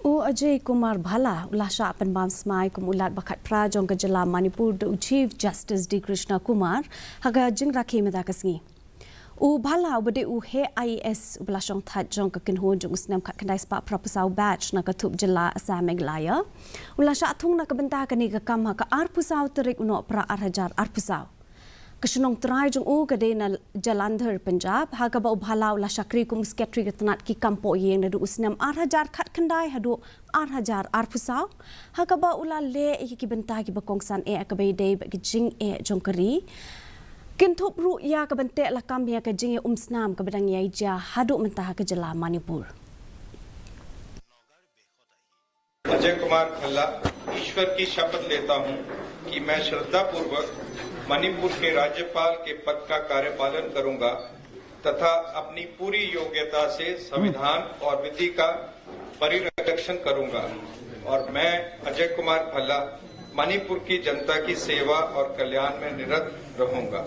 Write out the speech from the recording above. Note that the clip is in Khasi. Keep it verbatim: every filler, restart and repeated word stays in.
U Ajay Kumar Bhalla u la shah pynbam smai kum u Lat ba khatphra jong ka jylla Manipur da u Chief Justice D Krishna Kumar ha ka jingrakhe mynta ka sngi. U Bhalla uba dei u heh I A S uba la shong thait jong ka kynhun jong u snem khatkhyndai spah phraphew saw batch na ka thup jylla Assam Meghalaya u la shah thung na ka bynta kane ka kam ha ka arphew saw tarik u Nohprah ar hajar arphew saw. Ka shnong trai jong u ka dei na Jalandhar, Punjab, ha kaba u Bhalla u la shakri kum u secretary ka tnat ki kam pohïing naduh u snem ar hajar khatkhyndai haduh ar hajar arphew saw, ha kaba u la leh ïa ki bynta kiba kongsan eh ha kaba ïadei bad ka jingeh jong ka ri. Kynthup ruh ïa ka ban teh lakam ïa ka jingïaumsnam kaba dang ïai jia haduh mynta ha ka jylla Manipur. अजय कुमार भल्ला, ईश्वर की शपथ लेता हूं कि मैं श्रद्धापूर्वक मणिपुर के राज्यपाल के पद का कार्यपालन करूंगा तथा अपनी पूरी योग्यता से संविधान और विधि का परिरक्षण करूंगा और मैं अजय कुमार भल्ला मणिपुर की जनता की सेवा और कल्याण में निरत रहूंगा।